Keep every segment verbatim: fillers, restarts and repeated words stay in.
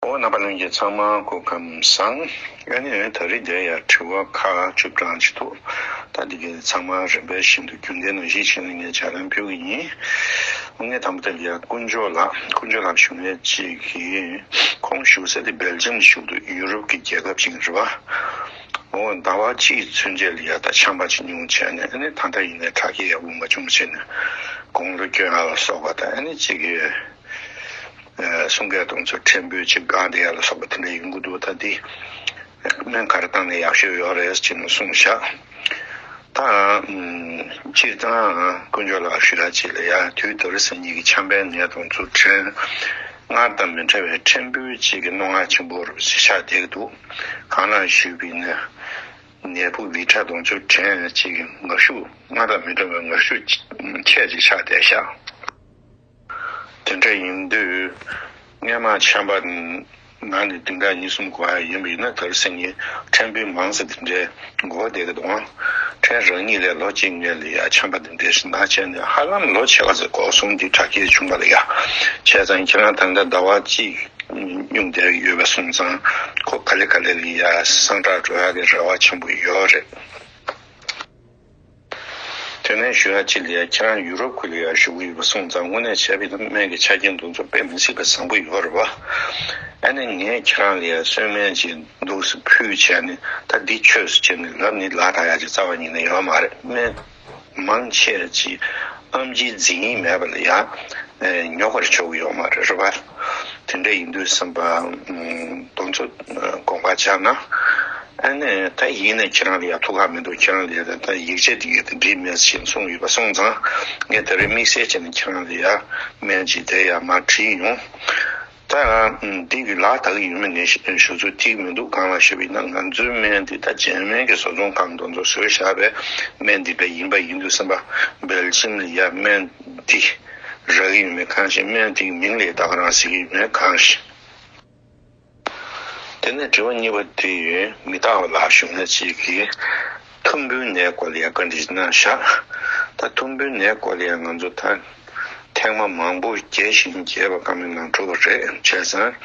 ཨོ། རྣམ་པ་ལྷན་རྒྱས་ཚང་མ་སྐུ་ཁམས་བཟང་། ཨ་ནི་ད་རེས་འདིར་ཡང་དྲི་བ་ཁག་བཅུ་གྲངས་ཅིག་འདུག་ད་འདི་གའི་ཚང་མ་རིམ་པ་བཞིན་དུ་རྒྱུན་ལྡན་ནང་བཞིན་བྱས་ནས་ངས་ཕྱག་ལན་ཕུལ་གྱི་ཡིན། ངས་དང་པོ་དེ་ལ་ཡང་དཀོན་མཆོག་ལགས། དཀོན་མཆོག་ལགས་ཞུ་མཁན་གཅིག་གིས་ཁོང་བཞུགས་ས་དེ་སྦེལ་ཇམ་བཞུགས་འདུག་ཡུ་རོབ་ཀྱི་རྒྱལ་ཁབ་ཅིག་རེད་པ། ཨོ། ཟླ་བ་གཅིག་ཚུན་ཆད་ལ་ཡང་ད་ཆམ་པ་ཅིག་མྱོང་བྱས་ནས། ཨ་ནི་ད་ལྟ་ཡིན་ནའི་དྲག་སྐྱེད་ཡག་པོ་མ་བྱུང་བྱས་ནས་དགུང་ལོ་སྐྱོན་ཡག་ལ་སོགས་པ་དང་། ཨ་ནི་གཅིག་གིས་ཨ་གསུང་སྐད་དེ་ཚོ་ཕྲན་བུ་ཅིག་འགག་བསྡད་ཡག་ལ་སོགས་པ་དེ་འདྲ་ཡོང་གི་འདུག་ད་འདི་སྨན་ག་རེ་བཏང་ན་ཡག་ཤོས་ཡོད་རེད་ཅེས་ནས་གསུངས་བཞག་ད་ཨམ་སྤྱིར་བཏང་དཀོན་མཆོག་ལགས་ཞུ་ཡག་ཅིག་ལ་ཡང་དུས་དེ་རིང་སང་ཉིན་གྱི་ཆམ་པའི་ནད་དེ་ཚོ་ཕྲན་སྔར་དང་མི་འདྲ་བའི་ཕྲན་བུ་ཅིག་གི་རྣོ་ངར་ཆེན་པོ་རུ་ཆགས་བསྡད་ཀྱི་འདུག་གང་ལགས་ཞུས་པ་ཡིན་ན། ནད་འབུ་བི་ཁྲ་དེ་ཚོ་ཕྲན་ཅིག་གི་ངར་ཤུགས་སྔར་དང་མི་འདྲ་བའི་ངར་ཤུགས་ཆེ་ཅིག་ཆགས་བསྡད་ཤག་དེ་འདྲ་ཡིན་དུས་སྔོན་མ་ཆམ་པ་ན་ནས་བདུན་ཕྲག་གཉིས་གསུམ་འགོར་ཡ་ཡིན་པ་ཡིན་ན། དེ་རིང་སང་ཉིན་ཕྲན་བུ་མང་ཙམ་དེ་འདྲའི་འགོར་བསྡད་ཀྱི་འདུག་ཨང་། ཕྲན་རང་ཉིད་ལས་ལོ་གཅིག་སྔོན་ལ་ཡ་ཆམ་པ་དེ་འདྲ་ཞིག་ན་བྱས་ནས་ཧ་ལམ་ལོ་ཕྱེད་ཀ་ཙམ་འགོར་སོང་། འདི་དྲག་སྐྱེད་བྱུང་བ་ལ་ཡ། བྱས་ཙང་ཁྱེད་རང་ད་ལྟ་ཟླ་བ་གཅིག་སྙུང་བསྡད་ཡོད་པ་སོང་ཙང་། ཁོ་ག་ལེ་ག་ལེ་ལ་ཡ་སངས་དྲག་འགྲོ་ཡག་གི་རེ་བ་ཆེན་པོ་ཡོད་རེད། དེ་ནས་ཞུ་ཡག་ཅིག་ལ་ཡ། ཁྱེད་རང་ཡུ་རོབ་ཁུལ་ལ་ཡ་བཞུགས་ཀྱི་ཡོད་པ་སོང་ཙང་། དངོས་གནས་བྱས་པ་ཡིན་ན་སྨན་གྱི་ཆ་རྐྱེན་དེ་ཚོ་དཔེ་མི་སྲིད་པ་བཟང་པོ་ཡོད་རེད་པ། ཨ་ནི་ངས་ཁྱེད་རང་ལ་ཡ་གསོལ་སྨན་ཅིག་འདུག་སེ་ཕུལ་བྱས་ནས། ད་འདི་མཆོད་ཟེར་བྱས་ནས་ལབ་ནི་ལབ་ད་ཡག་ཅིག་རྩ་བ་ཉིད་ནས་ཡོད་མ་རེད། སྨན་མང་ཆེ་ཅིག་ཨེམ་ཆི་འཛིན་ཡིག་མེད་པ་ལ་ཡ་ཉོ་གར་ཆོག་གི་ཡོད་མ་རེད། རེད་པ། དེ་འདྲ་ཡིན་དུས་ཙམ་པ་དེ་ཚོ་དགོངས་པ་འཇགས་གནང་། ཨ་ནི་ད་ཡིན་ནའི་ཁྱེད་རང་ལ་ཡ་ཐུགས་ཁག་མི་འདུག་ཁྱེད་རང་ལ་ཡ་ད་ཡིག་ཆ་འདི་ག་དེ་འགྲིག་མེད་ཅེས་གསུངས་ཡོད་པ་སོང་ཙང་། ངས་ད་རེས་དམིགས་བསལ་བྱས་ནས་ཁྱེད་རང་ལ་ཡ་སྨན་ཅིག་དེ་ཡ་མར་བྲིས་ཡོང་། ད་འདི་གི་ལག་བསྟར་གྱི་ཡོད་མེད་ནི་ཞུ་ཚོད་ཐིག་མི་འདུག་གང་ལགས་ཞུས་པ་ཡིན་ན། ང་ཚོའི་སྨན་འདི་ད་འཇར་མན་གྱི་བཟོ་ཚོང་ཁང་དེ་ཚོ་བཟོས་བཞག་པའི་སྨན་འདི་འདྲ་ཡིན་པ་ཡིན་དུས་ཙམ་པ། སྦེལ་ཇམ་ལ་ཡ་སྨན་འདི་རག་གི་ཡོད་མེད་གང་ཤེས། སྨན་འདི་མིང་ལ་ད་ག་རང་ཟེར་གྱི་ཡོད་མེད་གང་ཤེས། དེ་ནས་དྲི་བ་གཉིས་པ་དེ་ཡོད། མི་རྟག་པ་ལགས་ཞུ་མཁན་ཅིག་གིས་ཐུམ་འབུའི་ནད་སྐོར་ལ་ཡ་བཀའ་འདྲི་གནང་བཞག་ད་ཐུམ་འབུའི་ནད་སྐོར་ལ་ཡ་ང་ཚོ་ད་ཐེངས་མ་མང་པོ་རྒྱས་ཤིང་རྒྱས་པ་བཀའ་མོལ་གནང་གྲུབ་པ་རེད། བྱས་ཙང་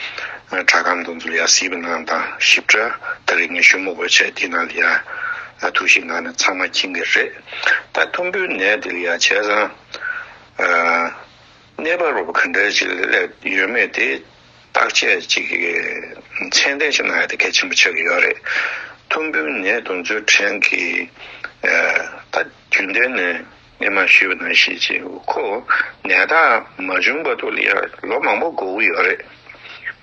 དྲ་སྒམ་དེ་ཚོ་ལ་ཡ་གཟིགས་པ་གནང་དང་། ཞིབ་ཕྲ་ད་རེས་ངས་ཞུ་མི་དགོས་བྱས། དེ་ནང་ལ་ཡ་ཐུགས་ཞིབ་གནང་ནས་ཚང་མ་མཁྱེན་གྱི་རེད། ད་ཐུམ་འབུའི་ནད་དེ་ལ་ཡ་བྱས་ཙང་གནས་བབ་རོབ་ག་འདྲ་ཅིག་སླེབས་ཡོད་མེད་དེ་བརྟག་དཔྱད་ཅིག་གི་ཚད་ལྡན་ཞིག་གནང་ཡ་དེ་གལ་ཆེན་པོ་ཆགས་ཀྱི་ཡོད་རེད། ཐུམ་འབུའི་ནད་དེ་ཚོའི་ཕྲན་གྱི་ད་རྒྱུན་ལྡན་ནས་སྔོན་མ་ཞུས་པ་ནང་བཞིན་ཅིག་ཁོ་ནད་རྟགས་མ་བྱུང་བར་དུ་ལ་ཡ་ལོ་མང་པོ་འགོར་གྱི་ཡོད་རེད།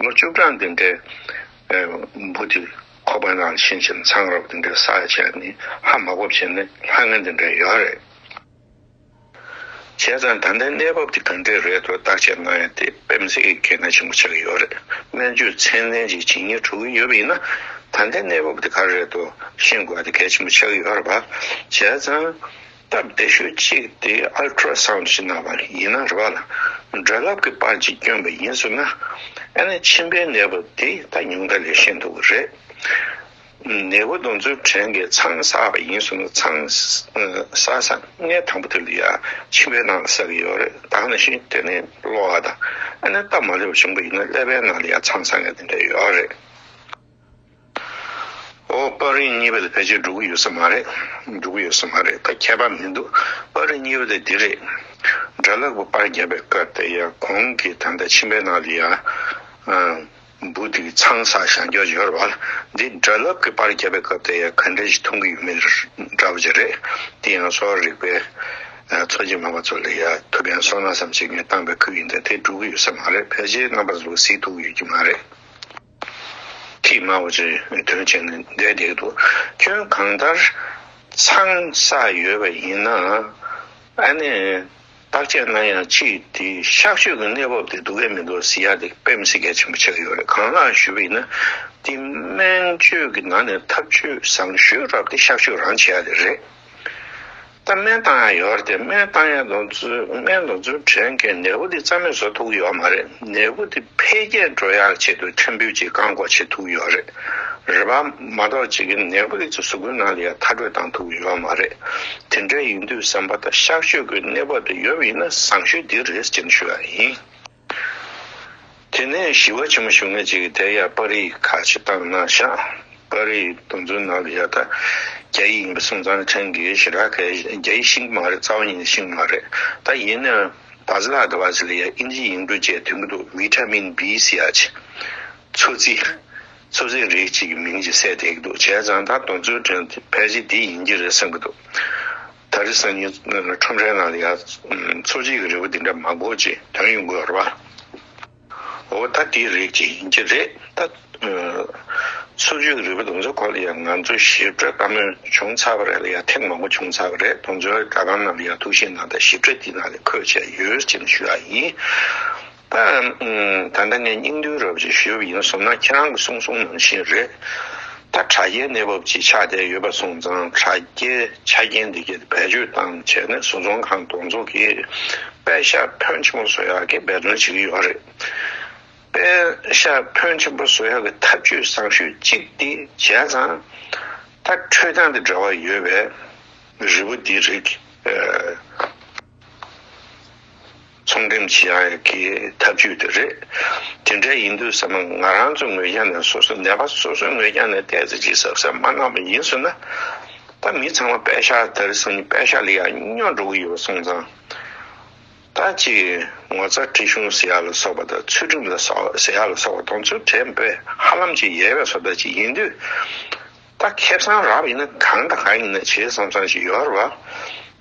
ལོ་བཅུ་གྲངས་དེ་འདྲའི་འབུ་དེ་ཁོག་པའི་ནང་ལ་ཕྱིན་བྱས་ནས་ཚང་རབ་དེ་འདྲའི་བསགས་བྱས་ནས་ཧ་མ་གོ་བྱས་ནས་ལྷག་མཁན་དེ་འདྲ་ཡོད་རེད། བྱས་ཙང་ད་ལྟའི་གནས་བབ་དེ་ག་འདྲས་རེད་དོ་བརྟག་དཔྱད་གནང་ཡ་དེ་དཔེ་མི་སྲིད་ཀྱི་གལ་གནད་ཆེན་པོ་ཆགས་ཀྱི་ཡོད་རེད། སྨན་བཅོས་ཚད་ལྡན་ཅིག་བྱེད་སྙིང་བྲོ་གི་ཡོད་པ་ཡིན་ན། ད་ལྟའི་གནས་བབ་དེ་ག་རེ་རེད་དོ་ཤེས་དགོས་པ་དེ་གལ་ཆེན་པོ་ཆགས་ཀྱི་ཡོད་རེད་པ། བྱས་ཙང་སྟབས་བདེ་ཤོས་གཅིག་དེ་ཨལ་ཊ་ར་སའུན་ཌི་ཞིག་གནང་བ་ཡིན་ན་རེད་པ་ལ། སྒྲ་རླབས་ཀྱི་པར་ཅིག་བསྐྱོན་པ་ཡིན་ཟེར་ན། ཨ་ནི་མཆིན་པའི་ནད་འབུ་དེ་ད་ཉུང་མཐའ་ལས་ཤེས་ཐུབ་ཀྱི་རེད། ནད་འབུ་དེ་ཚོའི་ཕྲན་གྱིས་ཚང་བསགས་པ་ཡིན་ཟེར་ན། ཚང་བསགས་ས་ངས་དང་པོ་དེ་ལ་ཡ་མཆིན་པའི་ནང་ལ་བསགས་ཀྱི་ཡོད་རེད། ད་ག་ནང་བཞིན་དེ་ནས་གློ་བ་དང་། ཨ་ནི་སྟབས་མ་ལེགས་པ་བྱུང་པ་ཡིན་ན་ཀླད་པའི་ནང་ལ་ཡ་ཚང་བསགས་མཁན་དེ་འདྲ་ཡོད་རེད། ཨོ། པར་རིས་གཉིས་པ་དེ་ཕལ་ཆེར་འགྲོ་གི་ཡོད་ས་མ་རེད། འགྲོ་གི་ཡོད་ས་མ་རེད། ད་ཁྱད་པར་མི་འདུག་པར་རིས་གཉིས་པ་དེ་འདི་རེད། སྒྲ་རླབས་ཀྱི་པར་བརྒྱབ་པའི་སྐབས་དེ་ཡ་གོང་གི་ད་ལྟ་མཆིན་པའི་ནང་ལ་ཡ། འབུ་དེ་གི་ཚང་བསགས་བཞག་རྒྱུ་ཡོད་རེད་པ། འདི་སྒྲ་རླབས་ཀྱི་པར་བརྒྱབ་པའི་སྐབས་དེ་ཡ་ག་འདྲ་ཞིག་མཐོང་གི་ཡོད་མེད་འདྲ་པོ་ཅིག་རེད། དེ་ཡང་གསོ་བ་རིག་པའི་ཚོད་ཀྱིས་མ་པ་ཚོ་ལ་ཡ་ཐུབ་པའི་བསོད་ནམས་ཙམ་ཅིག་ངས་བཏང་པའི་ཁུལ་ཡིན་ཏེ། དེ་འགྲོ་གི་ཡོད་ས་མ་རེད། ཕལ་ཆེར་རྣམ་པ་ཚོ་གཟིགས་ཐུབ་ཀྱི་ཡོད་ཀྱི་མ་རེད། ཐིག་དམར་པོ་ཅིག་དོན་བྱས་ནས་བསྡད་བསྡད་འདུག་ཁྱོན་གང་ལྟར་ཚང་བསགས་ཡོད་པ་ཡིན་ན། ཨ་ནི་བརྟག་དཔྱད་གནང་ཡག་གཅིག་དེ་གཤག་བཅོས་ཀྱི་གནས་བབ་དེ་འདུག་གས་མི་འདུག་ཟེར་ཡག་དེ་དཔེ་མི་སྲིད་གལ་ཆེན་པོ་ཆགས་ཀྱི་ཡོད་རེད། གང་ལགས་ཞུས་པ་ཡིན་ན། དེ་སྨན་བཅོས་ཀྱི་ནང་ནས་ཐབས་བཅོས་བཟང་ཤོས་རབ་དེ་གཤག་བཅོས་རང་བྱེད་ཡག་དེ་རེད། ད་སྨན་བཏང་ཡག་ཡོད་རེད་དེ། སྨན་བཏང་ཡག་དེ་ཚོ། སྨན་དེ་ཚོའི་ཕྲན་གྱིས་ནད་འབུ་དེ་རྩ་མེད་བཟོ་ཐུབ་ཀྱི་ཡོད་མ་རེད། ནད་འབུ་དེ་འཕེལ་རྒྱས་འགྲོ་ཡག་ཆེད་དུ་ཕྲན་བུ་ཅིག་བཀག་འགོག་བྱེད་ཐུབ་ཀྱི་ཡོད་རེད། རེད་པ། མ་གཏོགས་ཅིག་གི་ནད་འབུ་དེ་ཚོ་གཟུགས་པོའི་ནང་ལ་ཡ་མཐར་སྐྲོད་བཏང་ཐུབ་ཀྱི་ཡོད་མ་རེད། དེ་འདྲ་ཡིན་དུས་ཙམ་པ། ད་གཤག་བཅོས་ཀྱི་གནས་བབ་དེ་ཡོད་པ་ཡིན་ན་བཟང་ཤོས་འདི་རེད་ཅེས་ཞུ་ཡག་ཡིན། དེ་ནས་ཞི་བ་ཆེན་མོ་བཞུགས་མཁན་ཅིག་གིས་དེ་ཡར་པར་རིས་ཁ་ཅིག་བཏང་གནང་ཤག་པར་རིས་དེ་ཚོའི་ནང་ལ་ཡ་ད་རྒྱ་ཡིག་ཡིན་པ་སོང་ཙང་ཕྲན་གྱིས་ཞེ་དྲག་ག་རྒྱ་ཡིག་ཤེས་ཀྱི་མ་རེད། རྩ་བ་ཉིད་ནས་ཤེས་ཀྱི་མ་རེད། ད་ཡིན་ནའི་བ་ཛི་ལག་དེ་བ་ཙི་ལ་ཡ་ཨིན་ཇི་ཡིག་འབྲུ་བཅས་འདོན་གྱི་འདུག་བི་ཊ་མིན་བི་ཟེར་ཡ་ཅིག་མཚོ་རྫས། མཚོ་རྫས་རིགས་གཅིག་གི་མིང་ཅིག་གསལ་བསྡད་ཀྱི་འདུག་བྱས་ཙང་ད་དེ་ཚོའི་དོན་དེ་ཕལ་ཆེར་འདི་ཡིན་གྱི་རེད་བསམ་གྱི་འདུག་ད་རེས་སང་ཉིན་ཁྲོམ་རའི་ནང་ལ་ཡ་མཚོ་རྫས་ཀྱི་རིལ་བུ་འདི་འདྲ་མང་པོ་ཅིག་ཐོན་ཡོང་གི་ཡོད་རེད་བ། འོ་ད་འདི་རིགས་གཅིག་ཡིན་གྱི་རེད་ད། མཚོ་རྫས་ཀྱི་རིལ་བུ་དེ་ཚོའི་སྐོར་ལ་ཡ་ང་ཚོ་ཞིབ་ཕྲ་ལྟ་སྨོས་བྱུང་ཚར་བ་རེད་ལ་ཡ་ཐེངས་མང་པོ་བྱུང་ཚར་བ་རེད། དེ་ཚོའི་སྒྲ་གདངས་ནང་ལ་ཡ་ཐུགས་བཞེད་གནང་སྟེ་ཞིབ་ཕྲ་འདི་ནང་ལ་འཁོད་བྱས་ཡོད་ཅེས་ཞུ་ཡ་ཡིན། ད་ད་ལྟ་ངས་སྙིང་བསྡུས་རོབ་ཅིག་ཞུས་པ་ཡིན་སོང་ན་ཁྱེད་རང་གིས་གསུངས་སོང་ནང་བཞིན་རེད། ད་དྲ་རྒྱའི་གནས་བབ་ཅིག་ཆགས་བསྡད་ཡོད་པ་སོང་ཙང་དྲ་རྒྱའི་ཆ་རྐྱེན་འདི་གའི་བེད་སྤྱོད་བཏང་བྱས་ནས་བཟོ་ཚོང་ཁང་དེ་ཚོ་གིས་པད་ཤག་ཕོན་ཆེན་པོ་བཟོ་ཡག་གི་འབད་བརྩོན་བྱེད་ཀྱི་ཡོད་རེད། པད་ཤག་ཕོན་ཆེན་པོ་བཟོ་ཡག་གི་ཐབས་ཇུས་བཟང་ཤོས་གཅིག་དེ་བྱས་ཙང་ད་འཕྲོད་བསྟེན་དང་འབྲེལ་བ་ཡོད་པའི་རིལ་བུ་འདི་རིགས། ཚོང་འགྲེམས་བྱེད་ཡག་གི་ཐབས་ཇུས་དེ་རེད། དེ་འདྲ་ཡིན་དུས་ཙམ་པ་ང་རང་ཚོ་ངོས་ཀྱང་ནས་སོ་སོ་ནད་པ་སོ་སོའི་ངོས་ཀྱང་ནས་ཏོག་ཙམ་ཅིག་གཟབ་གཟབ་མ་གནང་བ་ཡིན་ཟེར་ན། ད་མི་ཚང་མ་པད་ཤག་དེ་རེད་ཟེར་ནས་པད་ཤག་ལ་ཡང་སྙོན་འགྲོ་གི་ཡོད་པ་སོང་ཙང་། ད་ཅིག་ངོ་ཚ་སྲི་ཞུ་ཟེར་ཡག་ལ་སོགས་པ་དང་ཚུལ་ཁྲིམས་ལ་སོགས་ཟེར་ཡག་ལ་སོགས་པ་དེ་ཚོ་དྲན་པས་ཧ་ལམ་ཅིག་ཡལ་བའི་བཟོ་ལྟ་ཅིག་ཡིན་དུས། ད་ཁེ་བཟང་རག་པ་ཡིན་ན་གང་དང་གང་ཡིན་ན་བྱེད་བསམ་བསམ་ཞིག་ཡོད་རེད་བ།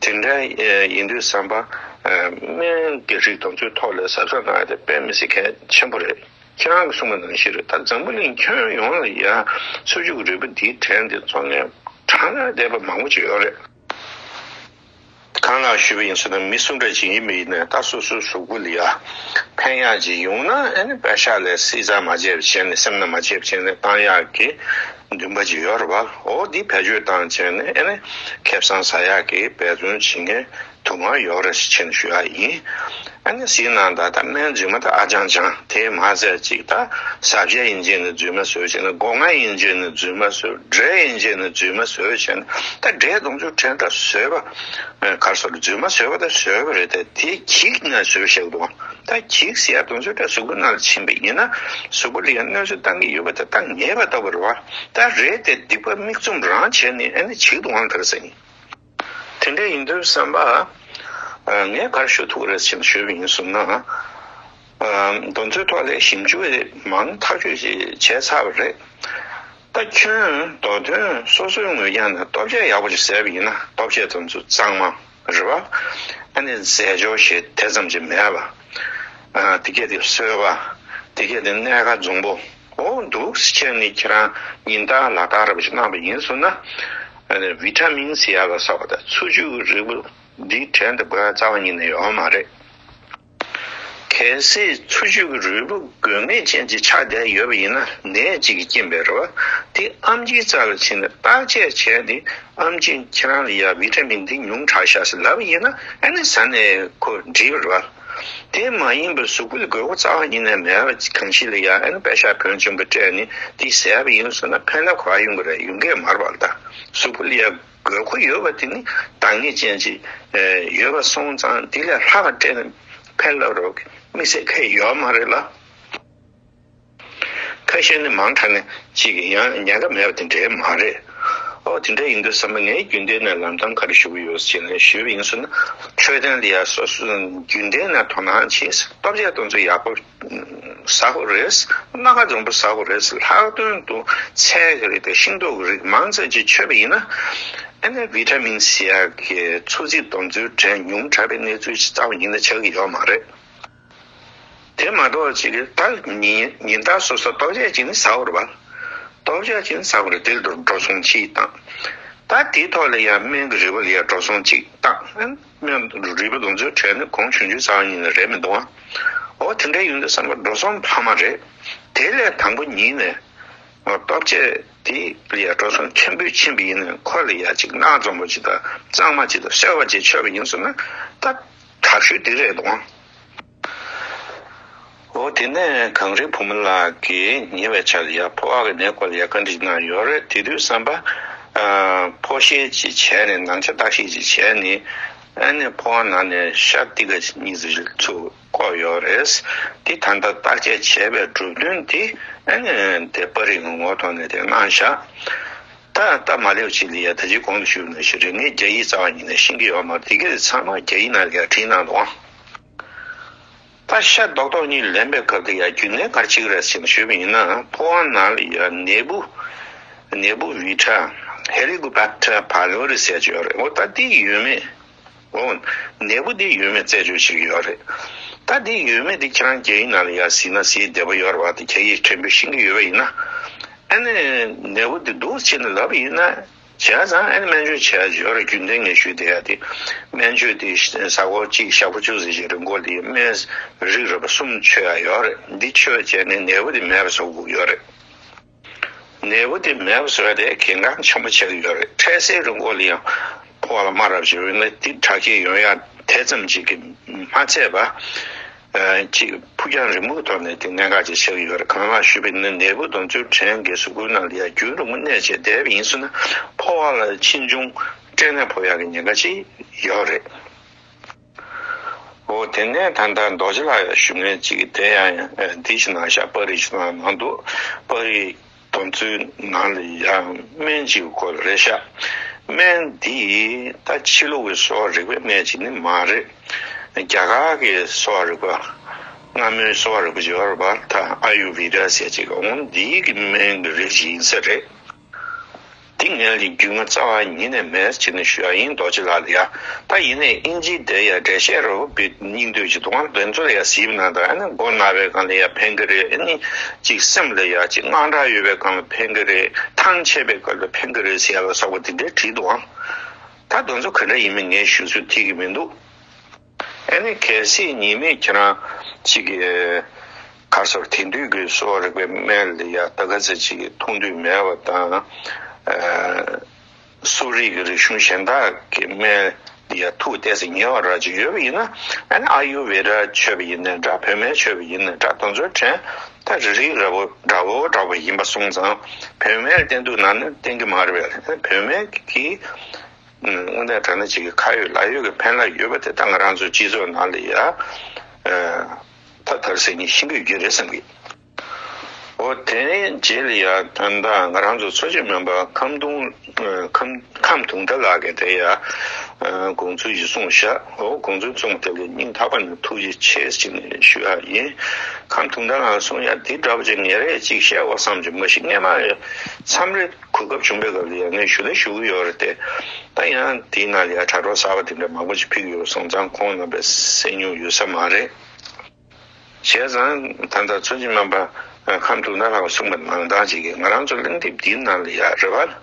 དེ་འདྲ་ཡིན་དུས་ཙམ་པ། སྨན་གྱི་རིགས་དེ་ཚོའི་ཐོག་ལ་གཟབ་གཟབ་གནང་ཡ་དེ་དཔེ་མི་སྲིད་གལ་ཆེན་པོ་རེད། ཁྱེད་རང་གིས་གསུངས་པ་ནང་བཞིན་རེད། ད་འཛམ་བུ་གླིང་ཁྱོན་ཡོངས་ལ་ཡ་མཚོ་རྫས་ཀྱི་རིལ་བུ་འདིའི་བྲན་དེ་བཙོང་མཁན་གྲངས་ལས་འདས་པ་མང་པོ་ཅིག་ཡོད་རེད། གང་ལགས་ཞུས་པ་ཡིན་ཟེར་ན་མི་སུ་འདྲ་ཅིག་ཡིན་པ་ཡིན་ནའི་ད་སོ་སོའི་གཟུགས་པོ་ལ་ཡ་ཕན་ཡག་ཅིག་ཡོང་ན་ཨ་ནི་པད་ཤག་ལ་བསྲེ་ཚར་མ་བྱས་པ་བྱས་ནས་སེམས་ན་མ་བྱས་པ་བྱས་ནས་བཏང་ཡག་གི་འདུན་པ་ཅིག་ཡོད་རེད་བ། འོ་འདི་བེད་སྤྱོད་བཏང་བྱས་ནས་ཨ་ནི་ཁེ་བཟང་ཟ་ཡག་གི་འབད་བརྩོན་བྱེད་མཁན་དུ་མ་ཡོད་རེད་ཟེར་བྱས་ནས་ཞུ་ཡག་ཡིན། ཨ་ནི་ཟིན་ནང་ད་ལྟ་སྨན་རྫུན་མ་ད་ཨ་ཅང་ཅང་དེ་མ་ཟད་ཅིག་ད་ཟ་བྱེད་ཡིན་བྱས་ནས་རྫུན་མ་བཟོས་བྱས་ནས་སྒོ་ང་ཡིན་བྱས་ནས་རྫུན་མ་བཟོས། འབྲས་ཡིན་བྱས་ནས་རྫུན་མ་བཟོས་བྱས་ནས་ད་འབྲས་དེ་ཚོ་དྲན་ད་བཟོས་པ། གར་སོགས་རྫུན་མ་བཟོས་པ་ད་བཟོས་པ་རེད་དེ་དེ་འགྱིག་ན་བཟོས་བཞག་འདུག་ད་འགྱིག་ཟེར་ཡ་དེ་ཚོ་ད་གཟུགས་པོ་ནང་ལ་ཕྱིན་པ་ཡིན་ན་གཟུགས་པོ་ལ་ཡང་གནོད་འཚེ་བཏང་གི་ཡོད་པ་ད་ད་ངེས་པ་ལྟ་བུ་རེད་བ། ད་རེད་དེ་སྡིག་པ་མིག་བཙུམ་རང་བྱས་ནས་ཨ་ནི་འགྱིག་འདུག་ཨང་དེར་ཟེར་ཡིན། དེ་འདྲ་ཡིན་དུས་བསམ་པ། ངས་ག་རེ་ཞུ་ཐུབ་ཀྱི་རེད་ཅེས་ཞུས་པ་ཡིན་ཟེར་ན། དེ་ཚོའི་ཐོག་ལ་ཞིབ་འཇུག་མང་ཐག་ཆོད་ཅིག་བྱས་ཚར་བ་རེད། ད་ཁྱོན་མདོ་དོན་སོ་སོའི་ངོས་ཀྱང་ནས་ལྟོ་ཆས་ཡག་པོ་ཅིག་བཟས་པ་ཡིན་ན་ལྟོ་ཆས་དེ་ཚོ་གཙང་མ་རེད་བ། ཨ་ནི་རྫས་སྦྱོར་ཞེས་དེ་ཙམ་ཅིག་མེད་པ། དེ་གས་དེ་སོལ་བ། དེ་གས་དེ་སྣ་ཁ་འཛོམས་པོ། འོ་འདུག་སེ་བྱས་ནས་ཁྱེད་རང་ཉིན་ལྟར་ལག་བསྟར་རེ་བ་ཞིག་གནང་པ་ཡིན་ཟེར་ན། ཨ་ནི་བི་ཊ་མིན་ཟེར་ཡག་ལ་སོགས་པ་དང་མཚོ་རྫས་ཀྱི་རིལ་བུ་འདིའི་བྲན་དུ་འབོད་རྩ་བ་ཉིད་ནས་ཡོད་མ་རེད། གལ་སྲིད་མཚོ་རྫས་ཀྱི་རིལ་བུ་དགོས་ངེས་ཅན་ཅིག་ཆགས་བསྡད་ཡོད་པ་ཡིན་ན་ནད་ཅིག་གི་རྐྱེན་པས་རེད་བ། དེ་ཨེམ་ཆིའི་རྩ་ལ་ཕྱིན་ནས་བརྟག་དཔྱད་བྱས་ཏེ་ཨེམ་ཆི་ཁྱེད་རང་ལ་ཡ་བི་ཊ་མིན་འདི་ཉུང་དྲགས་ཤག་ཟེར་ལབ་པ་ཡིན་ན་ཨ་ནི་ཟ་ནས་ཁོ་འགྲིག་པ་རེད་བ། དེ་མ་ཡིན་པར་གཟུགས་པོ་ལ་དགོས་མཁོ་རྩ་བ་ཉིད་ནས་མེད་པ་གང་ཞིག་ལ་ཡ་ཨ་ནི་པད་ཤག་ཕོན་ཆེན་པོ་སྤྲད་ནས་འདི་ཟས་པ་ཡིན་ཟེར་ན་ཕན་ཐོགས་ག་ཡོང་གི་རེད། ཡོང་གི་མ་རེད་བ། ད་གཟུགས་པོ་ལ་ཡ་དགོས་མཁོ་ཡོད་པ་དེ་ནི་འདང་ངེས་ཅན་ཅིག་ཡོད་པ་སོང་ཙང་འདི་ལས་ལྷག་པ་སྤྲད་ན་ཕན་སླ་རོགས་དམིགས་བསལ་ཁེ་ཡོད་མ་རེད་ལ། ཁ་ཤས་ནི་མང་དྲགས་ནས་གཅིག་གིས་ཡང་ཉེན་ཁ་མེད་པ་དེ་འདྲའི་མ་རེད། ཨོ་དེ་འདྲ་ཡིན་དུས་བསམ་པ་ངས་རྒྱུན་ལྡན་ནས་ལམ་སྟོན་ག་རེ་ཞུ་གི་ཡོད་ཅེས་ནས་ཞུས་པ་ཡིན་ཟེར་ན། འཕྲོད་བསྟེན་ལ་ཡ་སོ་སོ་རྒྱུན་ལྡན་ནས་དོ་སྣང་བྱེད། ལྟོ་ཆས་དེ་ཚོ་ཡག་པོ་ཟ་དགོས་རེད། སྣ་ཁ་འཛོམས་པོ་ཟ་དགོས་རེད། ལྷག་དོན་དུ་ཚལ་གྱི་རིགས་དང་ཤིང་ཏོག་གི་རིགས་མང་ཙམ་ཅིག་མཆོད་པ་ཡིན་ན། ཨ་ནི་བི་ཊ་མིན་སི་ཡག་གི་མཚོ་རྫས་དེ་ཚོའི་བྲན་ཉུང་དྲགས་པའི་གནས་ཚུལ་ཅིག་རྩ་བ་ཉིད་ནས་ཆགས་ཀྱི་ཡོད་མ་རེད། དེ་མ་གཏོགས་ཅིག་ད་ཉིན་ཉིན་ལྟར་སོ་སོ་ལྟོ་ཆས་ཅིག་ནི་ཟ་དགོས་རེད་པ། ལྟོ་ཆས་ཅིག་ནི་ཟ་དགོས་རེད། དེ་ལ་འགྲོ་སོང་གཅིག་བཏང་། ད་དེའི་ཐོག་ལ་ཡང་སྨན་གྱི་རིལ་བུ་ལ་ཡང་འགྲོ་སོང་གཅིག་བཏང་། སྨན་རིལ་བུ་དེ་ཚོའི་གྲས་ནི་གོང་ཆུང་ཆུང་རྩ་བ་ཉིད་ནས་རེད་མི་འདུག་ཨ། འོ་དེ་འདྲ་ཡོང་དུས་བསམ་པ་འགྲོ་སོང་འཕར་མ་རེད། དེ་ལས་དང་པོ་ཉིད་ནས་ལྟོ་ཆས་དེ་ལ་ཡང་འགྲོ་སོང་ཆེན་པོ་ཕྱིན་པ་ཡིན་ན་ཁོ་ལ་ཡང་ཅིག་སྣ་འཛོམས་པོ་ཅིག་དང་གཙང་མ་ཅིག་དང་སོལ་བ་ཅིག་མཆོད་པ་ཡིན་ཟེར་ན་ད་དྲག་ཤོས་དེ་རེད་འདུག་ཨ། འོ་དེ་ནས་གངས་རིའི་བུ་མོ་ལགས་ཀྱིས་ཉེ་བའི་ཆར་ལ་ཡ་ཕོ་བ་གི་ནད་སྐོར་ལ་ཡ་བཀའ་འདྲི་གནང་ཡོད་རེད། དེ་དུས་བསམ་པ། ཨ། ཕོ་ཤེད་ཅིག་བྱས་ནས་ནང་ཆ་བརྟག་ཤེད་ཅིག་བྱས་ནས་ ཨ་ནི་ཕོ་བ་ནང་ནས་ཤ་ཏི་ཀ་གཉིས་ཙམ་ཞིག་ཚུར་བཀོག་ཡོད་རེད། དེ་ད་ལྟ་བརྟག་དཔྱད་བྱས་པའི་གྲུབ་དོན་དེ་ཨ་ནི་དེ་པར་རིས་ངོ་ཐོག་ནས་དེ་གནང་བཞག་ད་ལྟ་མ་སླེབས་ཅིག་ལ་ཡ་ད་ཅི་གོང་དུ་ཞུས་ནང་བཞིན་རེད། ངས་རྒྱ་ཡིག་རྩ་བ་ཉིད་ནས་ཤེས་ཀྱི་ཡོད་མ་རེད། དེ་གས་ཚང་མ་རྒྱ་ཡིག་ནང་ལ་ཡ་བྲིས་གནང་འདུག་ད་ཤ་རྡོག་རྡོག་གཉིས་ལེན་པའི་སྐབས་དེ་ཡ་རྒྱུ་མཚན་ག་རེ་བྱེད་ཀྱི་རེད་ཟེར་ནས་ཞུས་པ་ཡིན་ན། ཕོ་བ་ནང་ལ་ཡ་ནད་འབུ་ནད་འབུ་ཝི་ཊ་ཧེ་ལི་ཀོ་བེག་ཊར་པའི་ལོ་རི་ཟེར་གྱི་ཡོད་རེད། འོ་ད་དེ་ཡོད་མེད། འོ་ནད་འབུ་དེ་ཡོད་མེད་རྩད་གཅོད་བྱེད་ཀྱི་ཡོད་རེད། ད་དེ་ཡོད་མེད་དེ་ཁྱེད་རང་རྒྱ་ཡིག་ནང་ལ་ཡ་གཟིགས་ན་གཟིགས་བདེ་པོ་ཡོད་རེད་བ། དེ་རྒྱ་ཡིག་ཕྲན་བུ་ཤེས་ཀྱི་ཡོད་པ་ཡིན་ན། ཨ་ནི་ནད་འབུ་དེ་འདུག་ཟེར་ནས་ལབ་པ་ཡིན་ན། བྱས་ཙང་ཨ་ནི་སྨན་བཅོས་བྱས་ཡོད་རེད། རྒྱུན་ལྡན་ངས་ཞུས་བསྡད་ཡ་དེ། སྨན་བཅོས་དེ་གཟའ་འཁོར་གཅིག་ཞག་པོ་བཅུ་ཙམ་ཞིག་རིང་ལ་དེ་སྨན་རིགས་རིམ་པ་གསུམ་མཆོད་ཡ་ཡོད་རེད། འདི་མཆོད་བྱས་ནས་ནད་འབུ་དེ་མེད་པ་བཟོ་དགོས་ཡོད་རེད། ནད་འབུ་དེ་མེད་པ་བཟོ་ཡ་དེ་གལ་འགངས་ཆེན་པོ་ཆགས་ཀྱི་ཡོད་རེད། འཕྲལ་སེལ་རིང་ལ་ཡང་ཕོ་བ་ལ་རྨ་རབ་བྱུང་ཡོད་ན་དེ་དྲག་སྐྱེད་ཡོང་ཡ་དེ་ཙམ་ཅིག་གིས་མ་ཚད་པ། ཨ་ཅིག་ཕུགས་རྒྱང་རིང་པོའི་ཐོག་ནས་དེ་གནད་འགག་ཅིག་ཆགས་ཀྱི་ཡོད་རེད། གང་ལགས་ཞུས་པ་ཡིན་ན་ནད་འབུ་དེ་ཚོའི་གྲས་འགའ་གཟུགས་པོའི་ནང་ལ་ཡ་རྒྱུན་རིང་པོ་གནས་བྱས་བསྡད་པ་ཡིན་ཟེར་ན་ཕོ་བ་ལ་ཕྱིས་འབྱུང་སྐྲན་ནད་ཕོག་ཡག་གི་ཉེན་ཁ་ཅིག་ཡོད་རེད། འོ་དེ་ནས་ད་ལྟ་རྡོ་རྗེ་ལགས་ཡང་ཞུ་མཁན་ཅིག་དེ་ཡང་འདི་ཞིག་ནང་བཞག་པར་རིས་ཤིག་ནང་ནང་འདུག་པར་རིས་དེ་ཚོའི་ནང་ལ་ཡང་སྨན་གཅིག་སྐོར་རེད་ཤག་སྨན་འདི་ད་ཕྱི་ལུགས་ཀྱི་གསོ་བ་རིག་པའི་སྨན་ཅིག་ནི་མ་རེད། རྒྱ་གར་གྱི་གསོ་བ་རིག་པ་སྔ་མོའི་གསོ་བ་རིག་པ་ཅིག་ཡོད་རེད་པ། ད་ཨ་ཡུར་ཝེ་ཌ་ཟེར་ཅིག་འོ་འདིའི་གི་སྨན་གྱི་རིགས་ཤིག་ཡིན་ས་རེད། དེ་ངས་ལས་རྒྱུས་མངའ་རྩ་བ་ཉིད་ནས་མེད་ཅེས་ནས་ཞུ་ཡ་ཡིན། རྡོ་རྗེ་ལགས་ལ་ཡ། ད་ཡིན་ནའི་ཨིན་ཇིའི་དེ་ཡ་འགྲེལ་བཤད་རོ་བི་སྙིང་བསྡུས་ཀྱི་འདུག་ཨང་། དེ་ཚོ་ལ་ཡ་གཟིགས་པ་ན་ད་ཨ་ནི་མགོ་ན་བའི་སྒང་ལ་ཡ་ཕན་གི་རེད། ཨ་ནི་ཅིག་སེམས་ལ་ཡ་ཅིག་དངངས་སྐྲག་ཡོད་པའི་སྒང་ལ་ཕན་གི་རེད། ཐང་ཆད་པའི་སྐབས་ལ་ཕན་གི་རེད་ཟེར་ཡ་ལ་སོགས་པ་དེ་འདྲའི་བྲིས་འདུག་ཨང་། ད་དེ་ཚོ་ག་འདྲ་ཡིན་མིན་ངས་ཞུ་ཚོད་ཐིག་གི་མི་འདུག་ཨ་ནི་གལ་སྲིད་ཉེས་མེད་ཁྱེད་རང་ཅིག་གི་ག་སོར་དེང་དུས་ཀྱི་གསོ་བ་རིག་པའི་སྨན་ལ་ཡ་ད་ག་ཚོད་ཅིག་གི་མཐོང་དུས་མེད་པ་དང་། ཨ་གསོ་རིག་གི་རིག་གཞུང་གཞན་དག་གི་སྨན་ལ་ཡ་ཐུགས་གཏད་ས་ཉེ་བ་ར་ཅིག་ཡོད་པ་ཡིན་ན། ཨ་ནི་ཨ་ཡུར་ཝེ་ཌ་མཆོད་པ་ཡིན་ནའི་འདྲ། བོད་སྨན་མཆོད་པ་ཡིན་ནའི་འདྲ། དེ་ཚོའི་གྲས་ད་རིགས་རིགས་འདྲ་པོ་འདྲ་པོ་འདྲ་པོ་ཡིན་པ་སོང་ཙང་བོད་སྨན་བསྟེན་དུས་ན་ནི་བསྟེན་གི་མ་རེད་པས། བོད་སྨན་གྱི་དངོས་གནས་དྲང་གནས་ཅིག་གི་ཁ་ཡོད་ལག་ཡོད་ཀྱི་ཕན་ལ་ཡོད་པ་དེ་ད་ང་རང་ཚོའི་སྤྱི་ཚོགས་ནང་ལ་ཡ་ཨ་ད་དར་སེ་ཉིན་ཤིང་གི་རྒྱུ་རེད་བསམ་གི། འོ་དེ་ནས་རྗེས་ལ་ཡ་ད་ལྟ་ང་རང་ཚོ་འཚོ་བྱེད་སྨན་པ་ཁམས་དུང་ཨ་ཁམས་ཁམས་དུང་ཟླ་ལགས་ཀྱིས་དེ་ཡ་ཨ་དགོངས་ཚུལ་ཞིག་གསུངས་ཤག་འོ་དགོངས་ཚུལ་གསུངས་དེ་ལ་སྙིང་ཐག་པ་ནས་ཐུགས་རྗེ་ཆེ་ཟེར་ནས་ཞུ་ཡ་ཡིན། ཁམས་དུང་ཟླ་ལགས་གསུངས་ཡ་འདི་འདྲ་པོ་ཅིག་ངས་རེ་ཅིག་བཤད་དགོས་བསམ་གྱི་མ་གཞི་སྔས་མ་མཚམས་རེ་གོ་སྐབས་བྱུང་པའི་སྐབས་ལ་ཡང་ངས་ཞུ་ལ་ཞུ་གི་ཡོད་རེད་དེ། ད་ཡང་དེའི་ནང་ལ་ཡང་དྲ་གྲོགས་གསར་པ་དེ་འདྲ་མང་པོ་ཞིག་ཕེབས་ཡོད་སོང་ཙང་ཁོང་རྣམ་པས་གསན་མྱོང་ཡོད་ས་མ་རེད། བྱས་ཙང་ད་ལྟ་འཚོ་བྱེད་སྨན་པ་ཁམས་དུང་ཟླ་ལགས་གསུངས་པ་ནང་བཞིན་ཅིག་གིས་ང་རང་ཚོ་གླེང་དེབ་འདིའི་ནང་ལ་ཡང་རེད་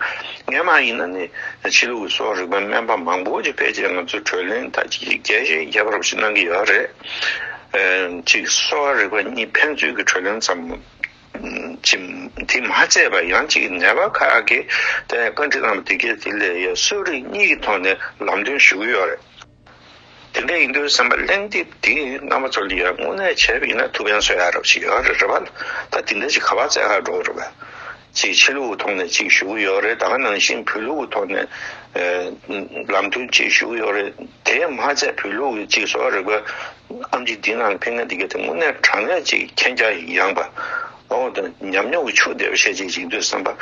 པ། སྔས་མ་ཡིན་ན་ནི་ཕྱི་ལུགས་ཀྱི་གསོ་བ་རིག་པའི་སྨན་པ་མང་པོ་ཅིག་ཕལ་ཆེར་ང་ཚོ་གྲོས་གླེང་ད་ཅིག་རྒྱས་བཤད་རྒྱས་པ་རབ་ཞིག་གནང་གི་ཡོད་རེད། ཅིག་གསོ་བ་རིག་པ་གཉིས་ཕན་ཚུན་གྱི་གྲོས་གླེང་ཙམ། ཅིག་དེ་མ་ཚད་པ་ཡང་ཅིག་ནད་པ་ཁག་གིས་དེ་བཀའ་འདྲི་གནང་བ་དེ་གས་དེ་ལས་ཡ་གསོ་རིག་གཉིས་ཀྱི་ཐོག་ནས་ལམ་སྟོན་ཞུ་གི་ཡོད་རེད། དེ་འདྲ་ཡིན་དུས་བསམ་པ་གླེང་དེབ་དེ་རྣམ་པ་ཚོ་ལ་ཡ་དངོས་གནས་བྱས་པ་ཡིན་ན་ཐུགས་ཕན་གསོས་ཡ་རབ་ཅིག་ཡོད་རེད་རེད་པ། ད་དེ་འདྲ་ཅིག་ག་པར་བཙལ་ག་འགྲོ་རེད་པ། ཅིག་ཕྱི་ལུགས་ཐོག་ནས་ཅིག་ཞུ་གི་ཡོད་རེད། ད་ག་ནང་བཞིན་བོད་ལུགས་ཐོག་ནས་ལམ་སྟོན་ཅིག་ཞུ་གི་ཡོད་རེད། དེ་མ་ཚད་བོད་ལུགས་ཀྱི་ཅིག་གསོ་བ་རིག་པ་ཨེམ་ཆི་འདི་ནང་ལ་ཕེབས་མཁན་འདི་གས་དེ་དངོས་གནས་དྲང་གནས་ཅིག་མཁྱེན་རྒྱ་ཡངས་པ། འོ་དང་ཉམས་མྱོང་གི་ཆུ་བདེ་བ་བཤད་ཅིག་ཅིག་འདུག་བསམ་པ།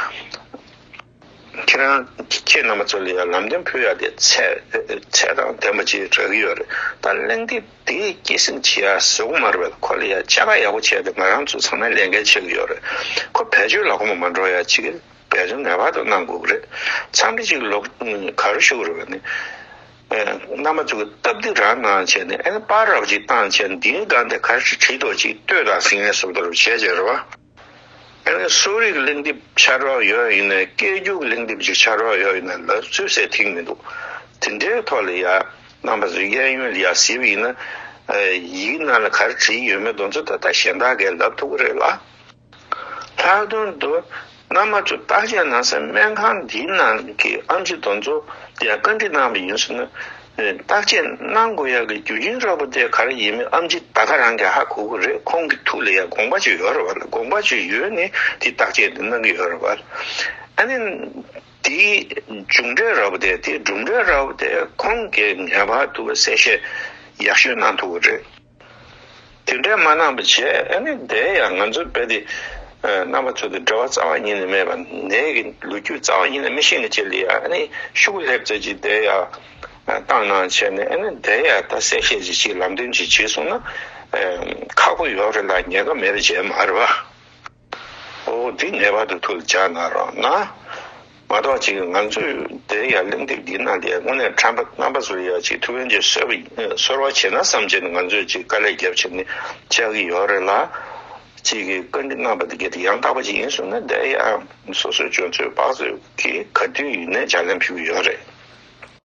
ཁྱེད་རང་ཁྱེད་རྣམ་པ་ཚོ་ལ་ཡང་ལམ་སྟོན་ཕུལ་ཡ་དེ་ཚད་ཚད་དང་ལྡན་པ་ཅིག་རག་གི་ཡོད་རེད། ད་གླེང་དེབ་དེ་སྐྱེད་སྲིང་བྱེད་ཡ་ཟེར་གི་མ་རེད་པས། ཁོ་ལ་ཡ་ཕྱག་ཡག་པོ་བྱས་ཏེ་ང་རང་ཚོ་ཚང་མས་ལས་འགན་བྱེད་ཀྱི་ཡོད་རེད། ཁོ་བེད་སྤྱོད་ལ་གོ་མ་མ་འགྲོ་ཡ་ཅིག་བེད་སྤྱོད་ངེས་པར་དུ་གནང་དགོས་ཀྱི་རེད། མཚམས་རེ་ཅིག་ལོག་ག་རེ་ཞུ་དགོས་རེད་པ་ནི། རྣམ་པ་ཚོ་གི་སྟབས་བདེ་རང་གནང་བྱས་ནས་ཨ་ནི་པར་རབ་ཅིག་བཏང་བྱས་ནས་འདིའི་སྒང་དེ་ག་རེ་བྲིས་འདུག་ཅིག་ལྟོས་དང་ཟིན་ངེས་བཟོ་འདྲ་བྱས་བྱས་རེད་པ། ཨ་ནི་གསོ་རིག་གླེང་དེབ་ཕྱར་བ་ཡོད་ཡིན་ནའི་སྐད་སྒྱུར་གླེང་དེབ་ཅིག་ཕྱར་བ་ཡོད་ཡིན་ནའི་ལབ་ཚུལ་ཟེར་ཐིག་མི་འདུག་དེ་འདྲའི་ཐོག་ལ་ཡ་རྣམ་པ་ཚོ་གཡས་གཡོན་ལ་ཡ་གཟིགས་པ་ཡིན་ན། ཡིག་ནང་ལ་ག་རེ་བྲིས་ཡོད་མེད་དེ་ཚོ་ད་ལྟ་གཞན་དག་གིས་ལབ་ཐུབ་ཀྱི་རེད་ལ། ལྷག་དོན་དུ་རྣམ་པ་ཚོ་བརྟག་དཔྱད་གནང་སའི་སྨན་ཁང་འདིའི་ནང་གི་ཨེམ་ཆི་དེ་ཚོ་ཡ་བཀའ་འདྲི་གནང་བ་ཡིན་ཟེར་ན། བརྟག་དཔྱད་གནང་དགོས་ཡག་གི་རྒྱུ་རྐྱེན་རོབ་པོ་དེ་ག་རེ་ཡིན་མིན་ཨེམ་ཆི་ད་ག་རང་གིས་ཧ་གོ་གི་རེད། ཁོང་གི་ཐུགས་ལ་ཡ་དགོངས་པ་ཅིག་ཡོད་རེད་པ། དགོངས་པ་ཅིག་ཡོད་ནས་དེ་བརྟག་དཔྱད་དེ་གནང་གི་ཡོད་རེད་པ། ཨ་ནི། དེའི་མཇུག་འབྲས་ར་བ་དེ་དེའི་གྲུབ་འབྲས་ར་བ་དེ་ཁོང་གིས་ངེས་པར་དུ་གསལ་བཤད་ཡག་ཤོས་གནང་ཐུབ་ཀྱི་རེད། དེ་འདྲ་མ་གནང་བ་བྱས་ཨ་ནི་དེ་ཡང་ང་ཚོ་རྦད་དེ་རྣམ་པ་ཚོ་དང་འབྲེལ་བ་རྩ་བ་ཉིད་ནས་མེད་པ་ནད་ཀྱི་ལོ་རྒྱུས་རྩ་བ་ཉིད་ནས་མི་ཤེས་མཁན་ཅིག་ལ་ཡ་ཨ་ནི་ཤོག་གུ་ལྷེབ་ཙམ་ཅིག་དེ་ཡང་བཏང་གནང་བྱས་ནས་ཨ་ནི་དེ་ཡང་ད་གསལ་བཤད་ཅིག་ཅིག་ལམ་སྟོན་ཅིག་བྱས་སོང་ན་ཁག་པོ་ཡོད་རེད་ལ་ཉེན་ཁ་མེད་པ་བྱས་མ་རེད་པ། ཨོ་འདི་ངེས་པར་དུ་ཐུགས་ལ་འཇགས་གནང་རོགས་གནང་། མ་གཏོགས་ཅིག་ང་ཚོས་དེ་ཡང་གླེང་དེབ་འདི་ནང་ལ་དངོས་གནས་ཁྲམ་པ་རྣམ་པ་ཚོ་ལ་ཡང་ཅིག་ཐུགས་ཕན་གྱི་གསོལ་བ་གསོལ་བ་བྱེད་ན་བསམ་བྱས་ནས་ང་ཚོས་ཅིག་དཀའ་ལས་བརྒྱབ་བྱས་ནས་བཅར་གྱི་ཡོད་རེད་ལ། ཅིག་གིས་བཀའ་འདྲི་གནང་བ་དེ་གལ་ཏེ་ཡང་དག་པ་ཅིག་ཡིན་སོང་ན་དེ་ཡང་སོ་སོའི་སྤྱོད་ཚུལ་དཔག་ཚོད་ཀྱིས་ག་དུས་ཡིན་ནའི་ལྗགས་ལན་ཕུལ་གྱི་ཡོད་རེད།